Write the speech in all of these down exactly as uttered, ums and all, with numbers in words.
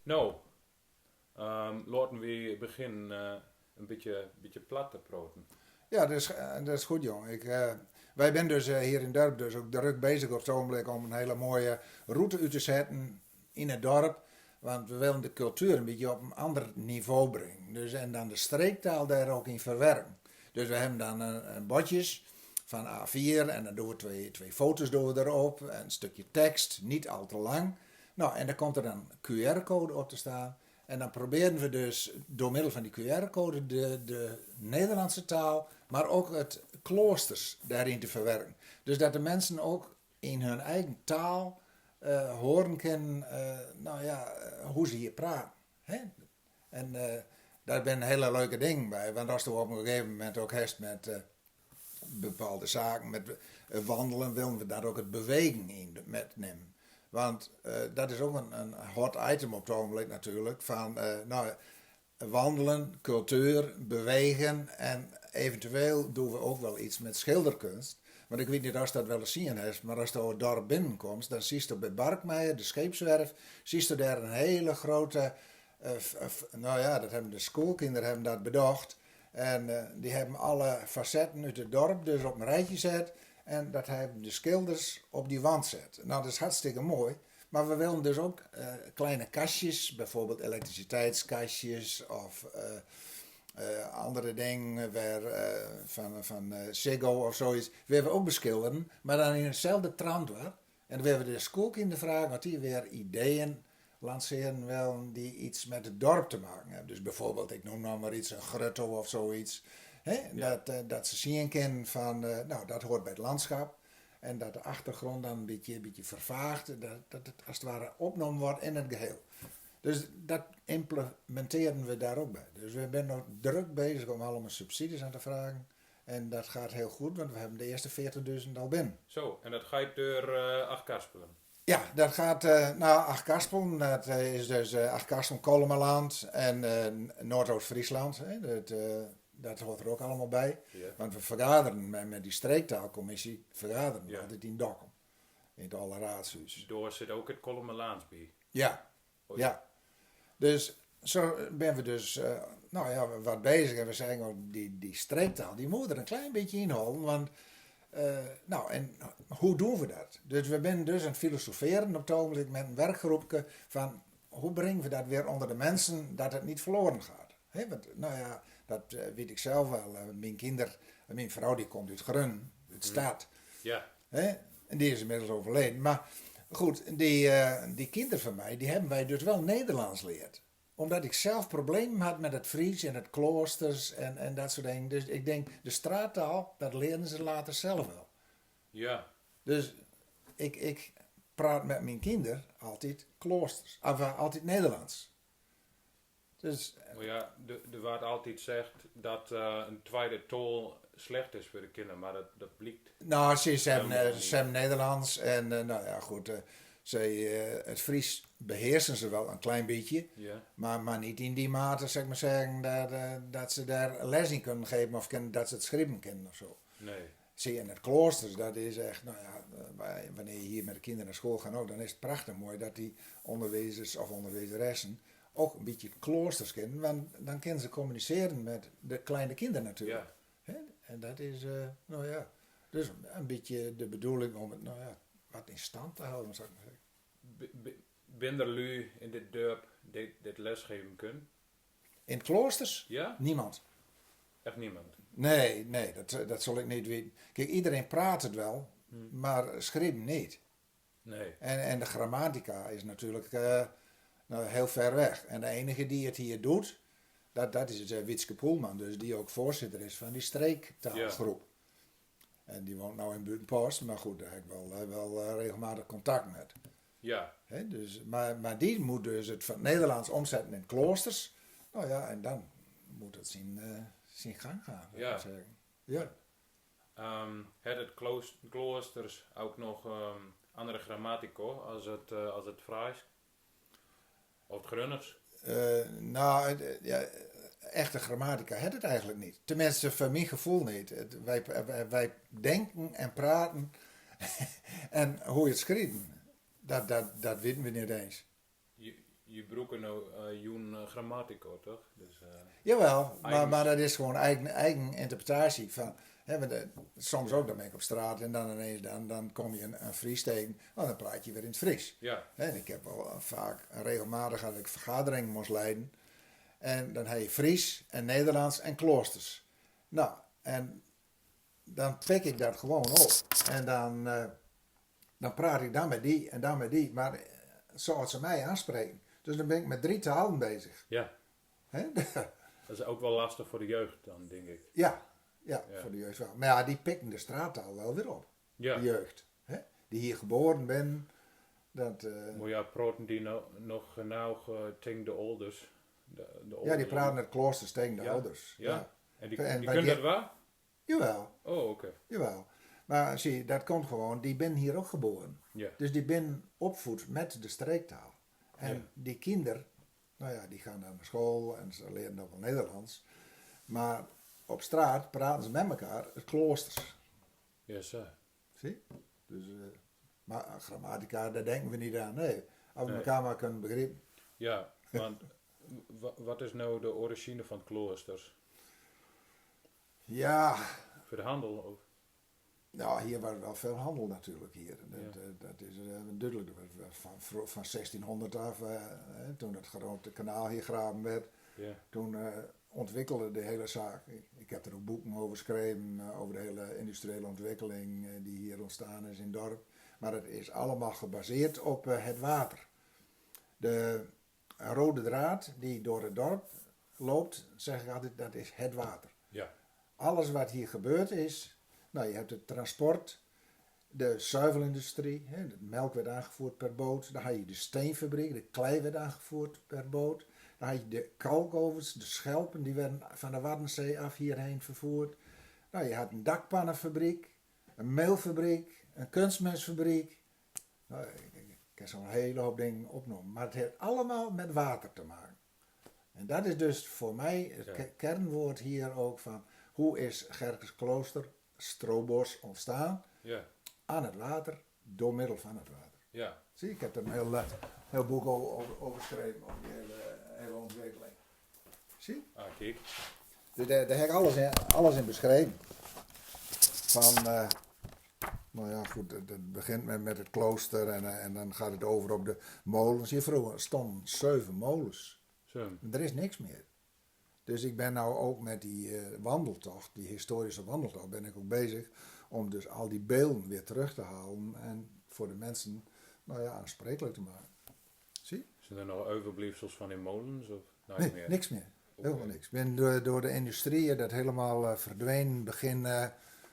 No, ehm, laten we beginnen, eh, een beetje, beetje plat te praten. Ja, dat is, eh, dat is goed, jong. Ik, eh, wij zijn dus, eh, hier in Dörp dus ook druk bezig op het ogenblik om een hele mooie route uit te zetten in het dorp. Want we willen de cultuur een beetje op een ander niveau brengen. Dus, en dan de streektaal daar ook in verwerken. Dus we hebben dan een, een bordjes van A vier en dan doen we twee, twee foto's doen we erop, een stukje tekst, niet al te lang. Nou, en dan komt er dan een Q R-code op te staan. En dan proberen we dus door middel van die Q R-code de, de Nederlandse taal, maar ook het Kloosters daarin te verwerken. Dus dat de mensen ook in hun eigen taal, eh, horen kunnen, eh, nou ja, eh, hoe ze hier praten. Hè? En, eh, daar zijn hele leuke dingen bij, want als je op een gegeven moment ook hebt met, eh, bepaalde zaken, met, eh, wandelen, willen we daar ook het bewegen in metnemen. Want, eh, dat is ook een, een hot item op het ogenblik natuurlijk, van, eh, nou, wandelen, cultuur, bewegen en eventueel doen we ook wel iets met schilderkunst. Want ik weet niet of dat wel eens zien is, maar als je het dorp binnenkomt, dan zie je bij Barkmeier, de scheepswerf, zie je daar een hele grote, eh, f- f- nou ja, dat hebben de schoolkinderen hebben dat bedacht. En, eh, die hebben alle facetten uit het dorp dus op een rijtje gezet. En dat hebben de schilders op die wand gezet. Nou, dat is hartstikke mooi. Maar we willen dus ook, eh, kleine kastjes, bijvoorbeeld elektriciteitskastjes of, eh, eh, andere dingen, weer, eh, van, van, eh, Ziggo of zoiets, willen we ook beschilderen, maar dan in hetzelfde trant weer. En dan willen we de schoolkinderen vragen of die weer ideeën lanceren willen die iets met het dorp te maken hebben. Dus bijvoorbeeld, ik noem nou maar iets, een grotto of zoiets. Hè? Ja. Dat, eh, dat ze zien kunnen van, eh, nou, dat hoort bij het landschap. En dat de achtergrond dan een beetje, een beetje vervaagt, dat, dat het als het ware opgenomen wordt in het geheel. Dus dat implementeren we daar ook bij. Dus we zijn nog druk bezig om allemaal subsidies aan te vragen. En dat gaat heel goed, want we hebben de eerste veertigduizend al binnen. Zo, en dat gaat door, eh, Achtkarspelen? Ja, dat gaat, eh, naar Achtkarspelen. Dat, eh, is dus, eh, Achtkarspelen, Kollumerland en, eh, Noordoost-Friesland. Hè. Dat, eh, dat hoort er ook allemaal bij. Ja. Want we vergaderen met, met die streektaalcommissie, vergaderen we, ja, altijd in Dokkum. In het Aula Raadshuis. Daar zit ook het Kollumerlands bij? Ja. Oh, ja. Ja. Dus zo zijn we dus, eh, nou ja, wat bezig. En we zeggen ook, die, die streektaal, die moet er een klein beetje in houden. Want, eh, nou, en hoe doen we dat? Dus we zijn dus aan het filosoferen op het ogenblik met een werkgroepje van, hoe brengen we dat weer onder de mensen, dat het niet verloren gaat? Hè, want, nou ja, dat, eh, weet ik zelf wel. Eh, mijn kinder, mijn vrouw die komt uit Grun, uit Stad. Ja. Hè? En die is inmiddels overleden. Maar goed, die, eh, die kinderen van mij, die hebben wij dus wel Nederlands geleerd. Omdat ik zelf problemen had met het Fries en het Kloosters en, en dat soort dingen. Dus ik denk, de straattaal, dat leren ze later zelf wel. Ja. Dus ik, ik praat met mijn kinderen altijd Kloosters, of, eh, altijd Nederlands. Dus, eh, maar ja, er, er wordt altijd gezegd dat, eh, een tweede taal slecht is voor de kinderen, maar dat, dat blijkt. Nou, ze zijn, helemaal eh, niet. Ze zijn Nederlands en, eh, nou ja, goed, eh, ze, eh, het Fries beheersen ze wel een klein beetje, ja, maar, maar niet in die mate, zeg maar zeggen, dat, eh, dat ze daar les in kunnen geven of kunnen, dat ze het schrijven kunnen of zo. Nee. Zie, en het Kloosters, dat is echt, nou ja, eh, wij- wanneer je hier met de kinderen naar school gaat ook, dan is het prachtig mooi dat die onderwijzers of onderwijzeressen ook een beetje Kloosters kennen, want dan kunnen ze communiceren met de kleine kinderen natuurlijk. Ja. Hè? En dat is, eh, nou ja, dus een beetje de bedoeling om het, nou ja, wat in stand te houden, zou ik maar zeggen. B- b- Zijn er lui in dit dorp die, die lesgeven kunnen? In Kloosters? Ja? Niemand. Echt niemand? Nee, nee, dat, eh, dat zal ik niet weten. Kijk, iedereen praat het wel, maar schrijven niet. Nee. En, en de grammatica is natuurlijk, eh, nou, heel ver weg. En de enige die het hier doet, dat, dat is, eh, Wietske Poelman, dus die ook voorzitter is van die streektaalgroep. Ja. En die woont nou in Buitenpost, maar goed, daar heb ik wel, eh, wel, eh, regelmatig contact met. Ja. Hè, dus, maar, maar die moet dus het van het Nederlands omzetten in Kloosters. Nou ja, en dan moet het zijn, eh, zijn gang gaan, zou ik maar zeggen. Ja. Ehm, het het Kloos- Kloosters ook nog, ehm, andere grammatica als het, eh, als het Fries? Of het Grunners? Eh, nou, het, eh, ja, echte grammatica het het eigenlijk niet. Tenminste, voor mijn gevoel niet. Het, wij, wij, wij denken en praten en hoe je het schrijven, dat, dat, dat weten we niet eens. Je- Je bruken no, eh, jun, eh, grammatico, toch? Dus, eh, Jawel, maar, maar dat is gewoon eigen, eigen interpretatie van, hè, want, eh, soms ook, dan ben ik op straat en dan ineens, dan, dan kom je een, een Fries tegen. Oh, dan praat je weer in het Fries. Ja. Hè, en ik heb wel, eh, vaak, eh, regelmatig had ik vergaderingen moest leiden. En dan had je Fries en Nederlands en Kloosters. Nou, en dan pik ik dat gewoon op. En dan, eh, dan praat ik dan met die en dan met die. Maar, eh, zoals ze mij aanspreken. Dus dan ben ik met drie talen bezig. Ja. Hè? Dat is ook wel lastig voor de jeugd dan, denk ik. Ja, ja, ja, voor de jeugd wel. Maar ja, die pikken de straattaal wel weer op. Ja. De jeugd, hè? Die hier geboren zijn. Dat, eh, Maar ja, praten die no-, nog genoeg, eh, tegen de ouders? De, de Ja, die praten het Kloosters tegen de ouders. Ja? Ja. En die, en die kunnen dat wel? Jawel. Oh, oké. Jawel. Maar zie, dat komt gewoon, die zijn hier ook geboren. Ja. Dus die zijn opgevoed met de streektaal. En Ja. Die kinder, nou ja, die gaan dan naar school en ze leren ook wel Nederlands. Maar op straat praten ze met elkaar het Kloosters. Ja, zo. Zie? Dus, eh, maar grammatica, daar denken we niet aan. Nee, als we Nee. elkaar maar kunnen begrijpen. Ja, want wa-, wat is nou de origine van Kloosters? Ja. Voor de handel ook? Nou, hier was wel veel handel natuurlijk hier. Dat, Ja. eh, dat is, eh, duidelijk. Dat was van, van zestienhonderd af, eh, hè, toen het grote kanaal hier gegraven werd. Ja. Toen, eh, ontwikkelde de hele zaak. Ik, ik heb er ook boeken over geschreven, eh, over de hele industriële ontwikkeling, eh, die hier ontstaan is in het dorp. Maar het is allemaal gebaseerd op, eh, het water. De rode draad die door het dorp loopt, zeg ik altijd, dat is het water. Ja. Alles wat hier gebeurd is, nou, je hebt het transport, de zuivelindustrie, hè, de melk werd aangevoerd per boot. Dan had je de steenfabriek, de klei werd aangevoerd per boot. Dan had je de kalkovens, de schelpen, die werden van de Waddenzee af hierheen vervoerd. Nou, je had een dakpannenfabriek, een meelfabriek, een kunstmestfabriek. Nou, ik, ik kan zo'n hele hoop dingen opnoemen. Maar het heeft allemaal met water te maken. En dat is dus voor mij het Ja. ke-, kernwoord hier ook van: hoe is Gerkesklooster, Stroobos ontstaan? Ja. Aan het water, door middel van het water. Ja. Zie, ik heb er een heel, eh, heel boek o-, over, over geschreven, over die hele, hele ontwikkeling. Zie? Ah, kijk. Daar, daar, daar heb ik alles in, alles in beschreven. Van, eh, nou ja, goed, het, het begint met, met het klooster en, eh, en dan gaat het over op de molens. Hier vroeger stonden zeven molens. Zo. Er is niks meer. Dus ik ben nou ook met die, eh, wandeltocht, die historische wandeltocht, ben ik ook bezig om dus al die beelden weer terug te halen en voor de mensen, nou ja, aansprekelijk te maken. Zie? Zijn er nog overblijfsels van die molens? Of Nee, niks meer. Heel veel niks. Ben door, door de industrie, eh, dat helemaal, eh, verdween. Begin, eh,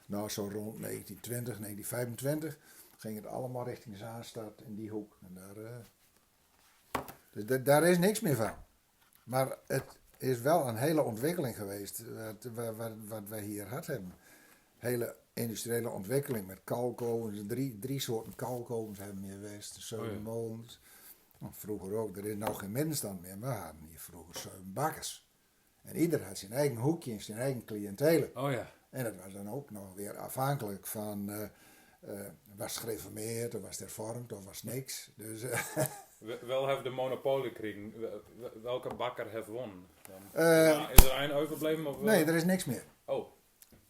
nou, zo rond negentien twintig, negentien vijfentwintig ging het allemaal richting Zaanstad in die hoek. En daar, eh, dus da-, daar is niks meer van. Maar het is wel een hele ontwikkeling geweest, wat, wat, wat, wat wij hier gehad hebben. Hele industriële ontwikkeling met kalkovens. Drie, drie soorten kalkovens hebben we hier geweest. De zeven molens. Nou, vroeger ook. Er is nou geen middenstand meer, maar we hadden hier vroeger zeven bakkers. En ieder had zijn eigen hoekje en zijn eigen cliëntele. Oh ja. En dat was dan ook nog weer afhankelijk van, eh, eh, was gereformeerd of was hervormd of was niks. Dus, eh, Wel, wel heeft de monopolie gekregen. Wel-, wel-, welke bakker heeft won? Dan Eh, is er een overblijven of, nee, eh, er is niks meer. Oh.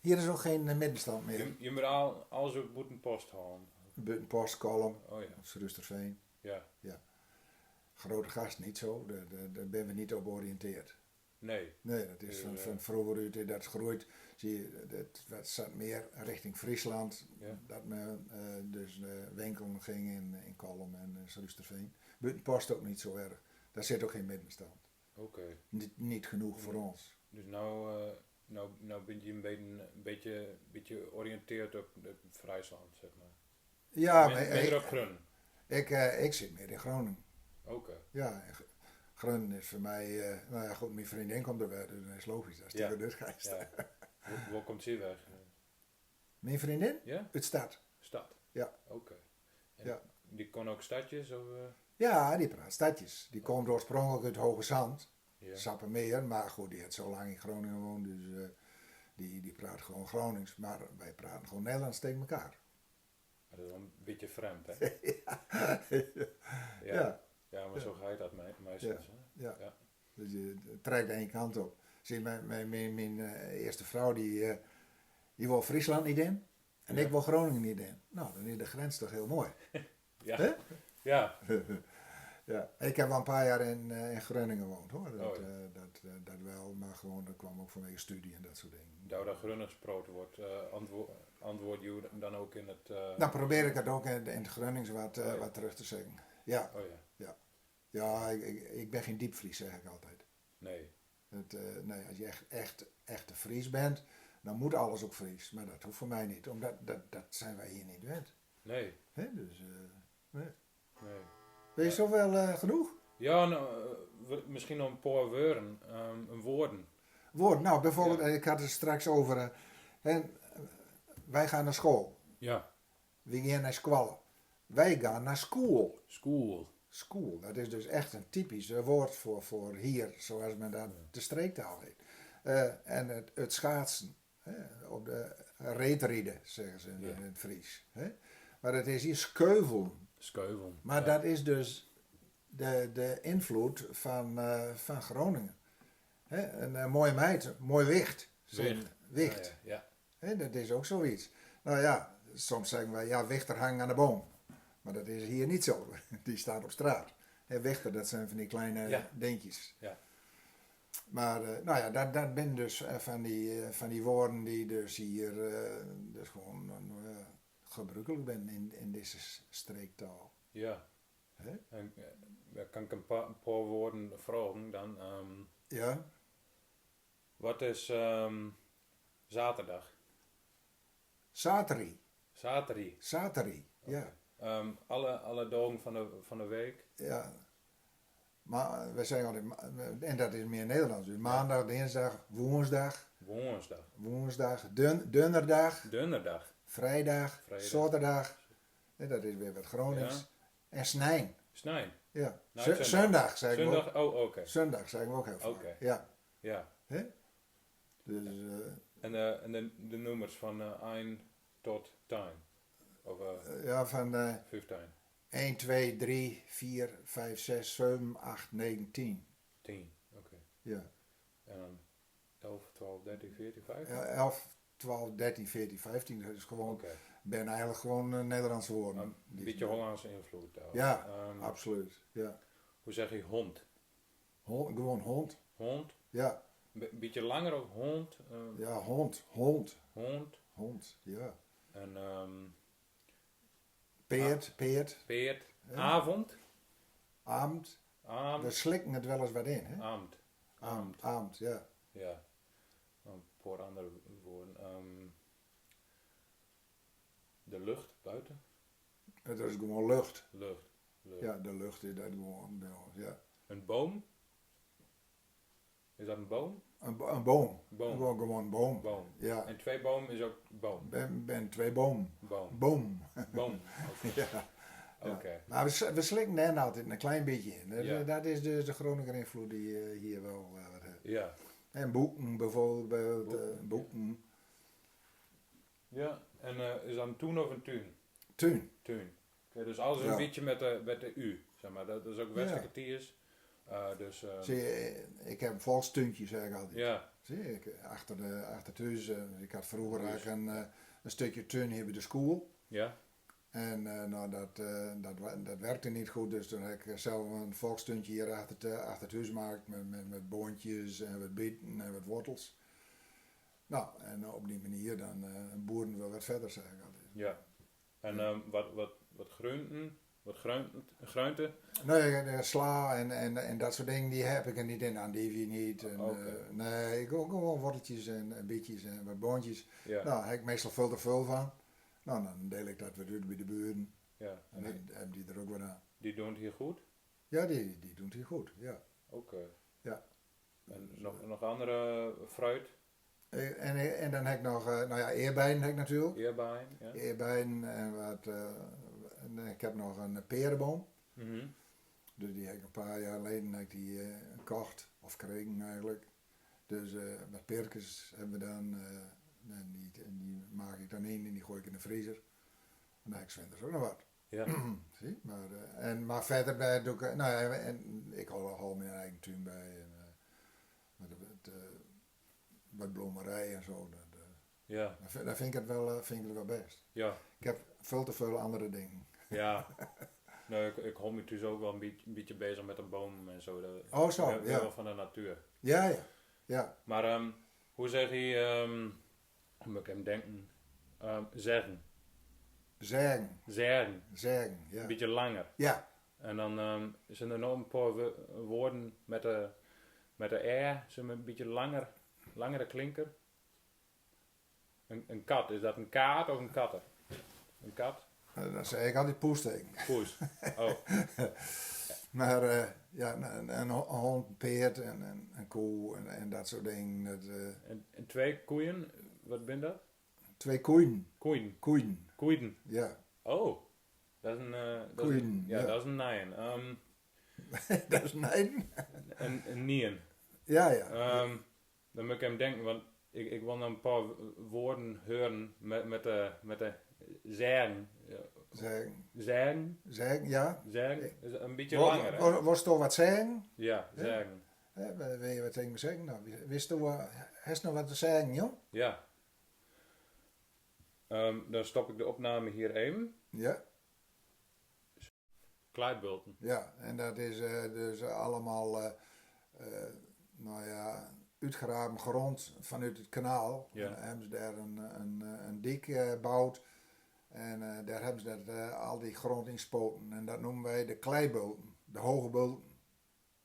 Hier is ook geen, eh, middenstand meer. Je, je moet al, alles op Boetenpost halen. Boetenpost, Kollum, Oh ja. Surhusterveen. Ja. Ja. Grootegast niet zo, daar, daar, daar zijn we niet op georiënteerd. Nee. Nee, dat is van, van vroeger uit, eh, dat groeit. Zie je, het, het zat meer richting Friesland, dat men, eh, dus, eh, winkelen ging in, in Kollum en, eh, Surhusterveen. Boetenpost ook niet zo erg. Daar zit ook geen middenstand. Oké. Niet, niet genoeg voor ons. Dus nou, eh, nou, nou ben je een beetje, een beetje, beetje georiënteerd op, op Friesland, zeg maar. Ja, maar ik, ik, eh, ik zit meer in Groningen. Oké. Ja, en Gr-, Groningen is voor mij, eh, nou ja, goed, mijn vriendin komt er weer, dus dat is logisch, dat is Ja. Natuurlijk geest. Ja. Waar, waar komt zij weg? Mijn vriendin? Ja? Uit Stad. Stad? Ja. Oké. En Ja. die kon ook Stadjes, of, eh? Ja, die praat Stadjes. Die komt oorspronkelijk uit Hoge Zand. Ja. Sappemeer, maar goed, die heeft zo lang in Groningen gewoond, dus, eh, die, die praat gewoon Gronings, maar wij praten gewoon Nederlands tegen elkaar. Maar dat is wel een beetje vreemd, hè? Ja. Ja. Ja. Ja, maar zo gaat dat me- meistens, hè? Ja. Dus je trekt één kant op. Zie, mijn, mijn, mijn, mijn eh, eerste vrouw, die, eh, die wil Friesland niet in. En ik wil Groningen niet in. Nou, dan is de grens toch heel mooi. Ja. Hè? Ja. Ja, ik heb wel een paar jaar in, eh, in Groningen gewoond, hoor. Dat, eh, dat, eh, dat wel, maar gewoon, dat kwam ook vanwege studie en dat soort dingen. Doordat Gronings gesproken wordt, eh, antwo- antwoord je dan ook in het, eh, Dan probeer ik het ook in, in het Gronings wat, eh, wat terug te zeggen. Ja. Oh ja. Ja. Ja, ik, ik, ik ben geen diepvries, zeg ik altijd. Nee. Het, eh, nee, als je echt, echt, echte Fries bent, dan moet alles ook Fries. Maar dat hoeft voor mij niet, omdat dat, dat zijn wij hier niet gewend. Nee. Hè, dus, eh, nee. Nee. Ben je zover, eh, genoeg? Ja, nou, eh, we- misschien nog een paar woorden. Ehm, een woorden. Woord, nou, bijvoorbeeld, eh, ik had het straks over, eh, hè, eh, wij gaan naar school. Ja. We gaan naar school. Wij gaan naar school. School. School, dat is dus echt een typisch, eh, woord voor, voor hier, zoals men dat de streektaal heet. Eh, en het, het schaatsen, hè, op de reetrieden, zeggen ze in, in het Fries. Hè? Maar dat is hier skeuveln. Skeuveln, maar dat is dus de, de invloed van, eh, van Groningen. Hè? Een, eh, mooie meid, mooi wicht. Zo'n wicht. Wicht. Ja, ja, ja. Hè, dat is ook zoiets. Nou ja, soms zeggen wij, ja, wichter hangen aan de boom. Maar dat is hier niet zo. Die staat op straat. Hè, wichter, dat zijn van die kleine dingetjes. Ja. Maar, eh, nou ja, dat, dat zijn dus, eh, van die, eh, van die woorden die dus hier, eh, dus gewoon, eh, gebruikelijk zijn in, in deze s- streektaal. Ja. Hè? En, eh, dan kan ik een paar, een paar woorden vragen dan. Ehm, ja. Wat is, ehm, zaterdag? Sateri. Sateri. Sateri, ja. Oké. Ehm, alle, alle dagen van de, van de week? Ja. Maar we zeggen altijd, ma- en dat is meer Nederlands. Dus maandag, dinsdag, woensdag. Woensdag. Woensdag, dun- dunderdag. Dunderdag. Vrijdag, zaterdag. En dat is weer wat Gronings. Ja. En snijn. Snijn. Ja. Nou, zundag. Zundag zeggen we ook. Zundag, oh, oké. Zundag zeggen we ook heel vaak. Oké. Ja. Ja. Hè? Dus, eh, en, eh, en de, de nummers van, eh, ein tot tien? Of, eh, ja, van, eh, vijftien. Eén, twee, drie, vier, vijf, zes, zeven, acht, negen, tien. Tien, oké. Ja. En dan elf, twaalf, dertien, veertien, vijftien? Ja, elf, twaalf, dertien, veertien, vijftien. Dat is gewoon, ben eigenlijk gewoon, eh, Nederlandse woorden. Een beetje Hollandse invloed daar. Ja, absoluut. Ja. Hoe zeg je hond? Hond, gewoon hond. Hond? Ja. Een beetje langer ook, hond? Eh, ja, hond, hond. Hond? Hond, ja. En, ehm, peerd, peerd. Peerd. Ja. Avond? Avond. Avond. We slikken het wel eens wat in, hè? Avond. Avond, avond, ja. Ja. Een paar andere woorden. Ehm, de lucht buiten? Het is gewoon lucht. Lucht, lucht. Ja, de lucht is dat gewoon, ja. Een boom? Is dat een boom? Een bo- een boom. Boom. Gewoon, gewoon boom. Boom. Ja. En twee boom is ook boom? Ben, ben twee boom. Boom. Boom. Boom, oké. Ja. Oké. Maar we, s- we slikken er altijd een klein beetje in. Dat, ja, dat is dus de Groninger invloed die je hier wel, eh, wat hebt. Ja. En boeken bijvoorbeeld, eh, boeken. Ja, en, eh, is dat een toen of een tuun? Tuun. Tuun. Oké, dus alles een beetje met de, met de U, zeg maar. Dat, dat is ook westelijke Tiers. Eh, dus, eh, zie, eh, ik heb een volkstuuntje, zeg ik altijd. Ja. Zie, ik, achter de, achter het huis, eh, ik had vroeger eigenlijk een, eh, een stukje tuin hier bij de school. Ja. En, eh, nou, dat, eh, dat, wa- dat werkte niet goed, dus toen heb ik zelf een volkstuuntje hier achter, het, eh, achter het huis gemaakt met, met, met boontjes en wat bieten en wat wortels. Nou, en op die manier dan, eh, boeren we wat verder, zeg ik altijd. Ja. En, ehm, wat, wat, wat groenten? Wat groenten? Groenten? Nee, eh, sla en, en, en dat soort dingen, die heb ik er niet in. Andijvie niet. En, oké, eh, nee, ik ook gewoon worteltjes en, en bietjes en wat boontjes. Ja. Nou, heb ik meestal veel te veel van. Nou, dan deel ik dat weer uit bij de buren. Ja. En dan hebben die er ook wat aan. Die doen het hier goed? Ja, die, die doen het hier goed, ja. Oké. Ja. En nog, nog andere fruit? Eh, en, en dan heb ik nog, eh, nou ja, aardbeien heb ik natuurlijk. Aardbeien, ja. Aardbeien en wat, eh, en ik heb nog een perenboom. Mhm. Dus die heb ik een paar jaar geleden heb ik die, eh, gekocht, of gekregen eigenlijk. Dus, eh, met perkes hebben we dan, eh, en die, en die maak ik dan in en die gooi ik in de vriezer. En dan heb ik 's winters ook nog wat. Ja. Zie, maar, eh, en, maar verder bij doe ik, eh, nou ja, en ik hou, hou mijn eigen tuin bij en, eh, met, met, eh, met blomerij en zo. Dat, eh, Ja. Dan vind, dan vind ik het wel, eh, vind ik het wel best. Ja. Ik heb veel te veel andere dingen. Ja. Nou, ik, ik hou me thuis ook wel een beetje, een beetje bezig met de bomen en zo. De, Oh, zo, ik ben ja. wel van de natuur. Ja, ja. Ja. Maar, ehm, hoe zeg je, ehm, moet ik even denken. Ehm, zeggen. Zeggen. Zeggen. Zeggen, ja. Een beetje langer. Ja. En dan, ehm, zijn er nog een paar wo- woorden met de, met de R, zijn een beetje langer, langere klinker. Een, een kat, is dat een kaat of een katte? Een kat? Eh, dan zei ik altijd poes tegen. Poes. Oh. Maar, eh, ja, een, een ho- hond, een peerd en een, een koe en, en dat soort dingen. Dat, eh, En, en twee koeien, wat zijn dat? Twee koeien. Koeien. Koeien. Koeien. Ja. Oh, dat is een, eh, dat is een, Koeien, ja, ja. dat is een nien. Ehm, Dat is een nien. een, een nien. Ja, ja. Ehm, Dan moet ik even denken, want ik, ik wil nog een paar w- woorden horen met, met de, met de zeggen. Ja. Zeggen. Zeggen. Zeggen, ja. Zeggen is een beetje Wo- langer, hè? wo- Wost du wat zeggen? Ja, Hè? zeggen. Hè, wil, wil je wat tegen me zeggen? Nou, wi- wist du, eh, hast nog wat te zeggen, joh? Ja. Ehm, dan stop ik de opname hier even. Ja. Kleibulten. Ja, en dat is, eh, dus allemaal, eh, eh, nou ja, uitgegraven grond vanuit het kanaal. Ja. En dan hebben ze daar een, een, eh, een diek, eh, gebouwd. En, eh, daar hebben ze dat, eh, al die grond in gespoten. En dat noemen wij de kleibulten, de hoge bulten.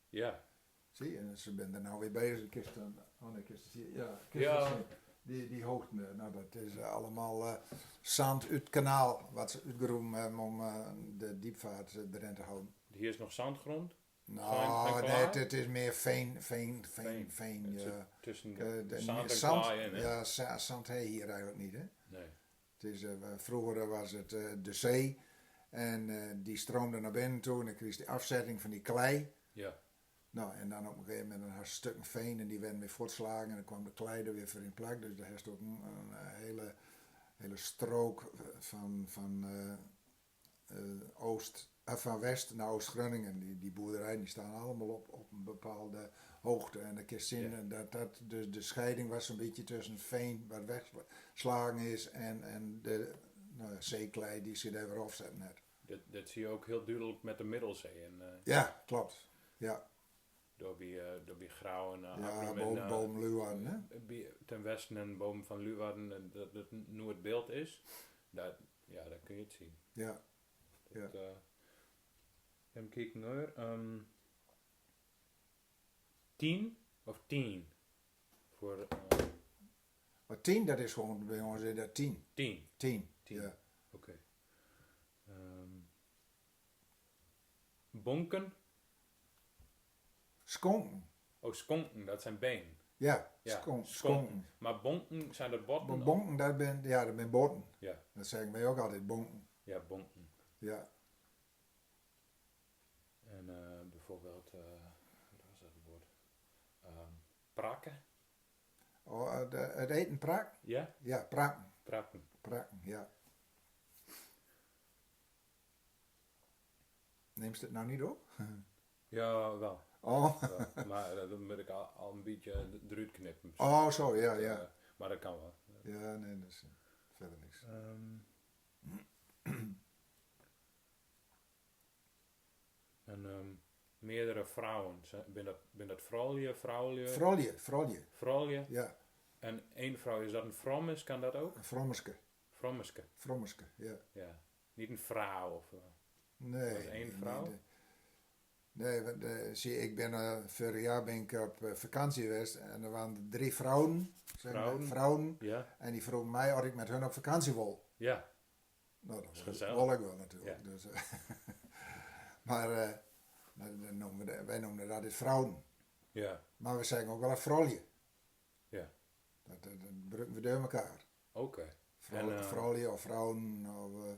Ja. Zie, en ze zijn er nou weer bezig. Kist dan, oh nee, kist zie, ja, kist Ja. zien. Die, die hoogte, eh, nou, dat is, eh, allemaal, eh, zand uit het kanaal, wat ze uitgegraven hebben om, eh, de diepvaart, eh, erin te houden. Hier is nog zandgrond? Geen, geen Nou, nee, klaai? het, het is meer veen, veen, veen, Veen. veen, Het ja. zit tussen Eh, de, zand en zand, klaai in, hè? Ja, za- zand heb je hier eigenlijk niet, hè? Nee. Het is, eh, we- vroeger was het, eh, de zee. En, eh, die stroomde naar binnen toe. En dan kreeg je de afzetting van die klei. Ja. Nou, en dan op een gegeven moment dan had je stukken veen en die werden weer voortgeslagen. En dan kwam de klei er weer voor in plek. Dus daar is ook een, een, eh, hele, hele strook, eh, van, van, eh, eh, Oost, eh, van West naar Oost-Groningen. Die, die boerderijen die staan allemaal op, op een bepaalde hoogte. En dan kun je zien Ja. dat dat dus de scheiding was een beetje tussen veen wat weggeslagen is en, en de, nou ja, zeeklei die ze daar weer afzetten net. Dat, dat zie je ook heel duidelijk met de Middelzee. En, eh, Ja, klopt. Ja. Door bij, eh, door bij Grauwen, eh, Ja, Abrum en, boven, eh, boven Leeuwarden, hè? bij, ten westen en boven van Leeuwarden, eh, dat, dat nu het beeld is. Dat, ja, daar kun je het zien. Ja. Dat, Ja. eh, even kijken hoor. Ehm, tien of tien? Voor, eh, Maar tien, dat is gewoon bij ons in dat tien. Tien. Tien, Tien. ja. Oké. Ehm, bonken? Skonken. Oh, skonken, dat zijn been. Ja, Ja, skon- skonken. skonken. Maar bonken, zijn dat botten Bon- of? Bonken, dat ben, ja, dat ben botten. Ja. Dat zeggen wij ook altijd, bonken. Ja, bonken. Ja. En, eh, bijvoorbeeld, eh, wat was dat woord? Ehm, prakken? Oh, eh, de- het eten prak? Ja? Ja, prakken. Prakken. Prakken, ja. Neem je het nou niet op? Ja, wel. Oh. Wel, maar, eh, dan moet ik al, al een beetje d- eruit knippen. Oh, zo, ja, Eh, ja. Maar dat kan wel. Ja, nee, dat is, eh, verder niks. Ehm, en, ehm, meerdere vrouwen. Zijn- Bin dat, bin dat vrouwlje, vrouwlje? Vrouwlje, vrouwlje. Vrouwlje? Ja. En één vrouw, is dat een frommes? Kan dat ook? Een frommeske. Frommeske. Frommeske, ja. Ja. Niet een vrouw of, eh, Nee, dat is één nee, vrouw? nee, de- nee, want, eh, zie, ik ben, eh, vorig jaar ben ik op, eh, vakantie geweest en er waren drie vrouwen, zeg maar, Vrouwen? vrouwen, Ja. en die vroegen mij of ik met hun op vakantie wil. Ja. Nou, dat Is wil ik, gezellig. wil ik wel natuurlijk. Ja. Dus, eh, maar, eh, maar dan noemen we de- wij noemen dat altijd vrouwen. Ja. Maar we zeggen ook wel een vrouwlje. Ja. Dat, dat, dat gebruiken we door elkaar. Oké. Vrouw- En, eh, vrouwlje of vrouwen, of, eh,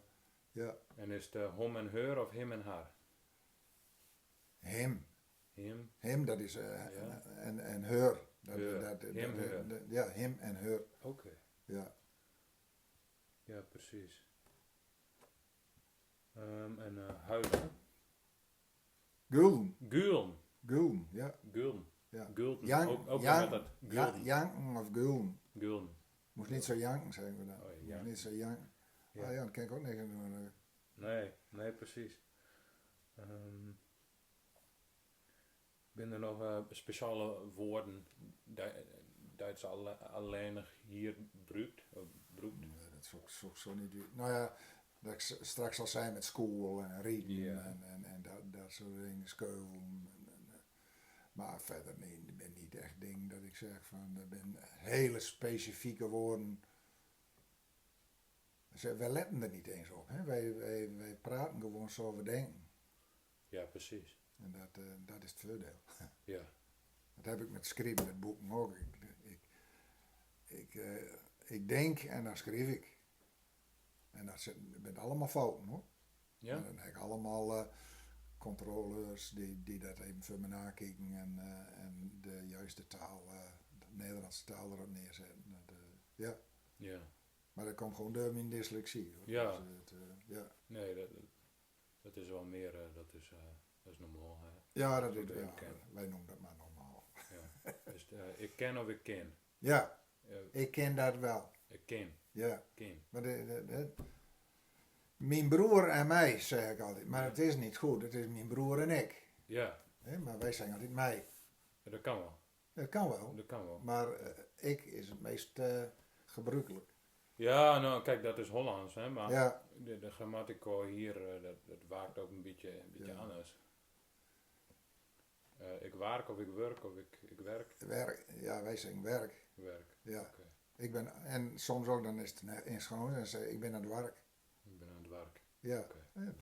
ja. En is het, eh, hom en heur of him en haar? Him. Him? Him, dat is, eh, Ja. en, en heur. Dat, Heur. dat, dat, Him, dat- heur. dat- ja, him en heur. Oké. Ja. Ja, precies. Ehm, en eh, huilen. Gulden. Gulden. Gulden, ja. Gulden. Ja. Gulden. Janken, Ook, ook janken, met dat ja, gulden. Janken of gulden. Gulden. Moest niet zo janken, zeggen we dan. Oh, ja, Moest janken. niet zo janken. Ja. Ah ja, dat ken ik ook niks aan doen. Eh. Nee, nee, precies. Ehm, Zijn er nog eh, speciale woorden die, die ze alle, alleen nog hier bruukt? Of bruukt? Nee, dat zoek, zoek zo niet uit. Nou ja, dat ik s- straks al zei met school en rieden Ja. en, en, en dat, dat soort dingen, skeuvel. En, en, eh, maar verder nee, er zijn niet echt dingen dat ik zeg van, er zijn hele specifieke woorden. Ze, wij letten er niet eens op, hè? Wij, wij, wij praten gewoon zoals we denken. Ja, precies. En dat, eh, dat is het voordeel. Ja. Dat heb ik met schrijven, met boeken ook. Ik, ik, ik, eh, ik denk en dan schrijf ik. En dat zijn, het zijn allemaal fouten, hoor. Ja. En dan heb ik allemaal eh, controleurs die, die dat even voor me nakijken en, eh, en de juiste taal, eh, de Nederlandse taal erop neerzetten. Dat, eh, ja. Ja. Maar dat komt gewoon door mijn dyslexie, hoor. Ja. Dus, eh, het, eh, ja. Nee, dat, dat is wel meer, eh, dat is, eh, dat is normaal, hè. Ja, dat Zo'n is, ja, bekend. Wij noemen dat maar normaal. Ja. Dus, eh, ik ken of ik kin. Ja, Eh, ik ken dat wel. Ik kin. Ja. Kin. Maar de, de, de- mijn broer en mij, zeg ik altijd. Maar Ja. het is niet goed, het is mijn broer en ik. Ja. Hè, maar wij zeggen altijd mij. Ja, dat kan wel. Dat kan wel. Dat kan wel. Maar eh, ik is het meest eh, gebruikelijk. Ja, nou, kijk, dat is Hollands, hè, maar Ja. de, de grammatica hier, eh, dat, dat werkt ook een beetje, een beetje Ja. anders. Eh, ik werk of ik werk of ik, ik werk? Werk, ja, wij zeggen werk. Werk. Ja. Oké. Ik ben, en soms ook, dan is het ne- in schoon en zei ik ben aan het werk. Ik ben aan het werk. Ja. Oké. Ja,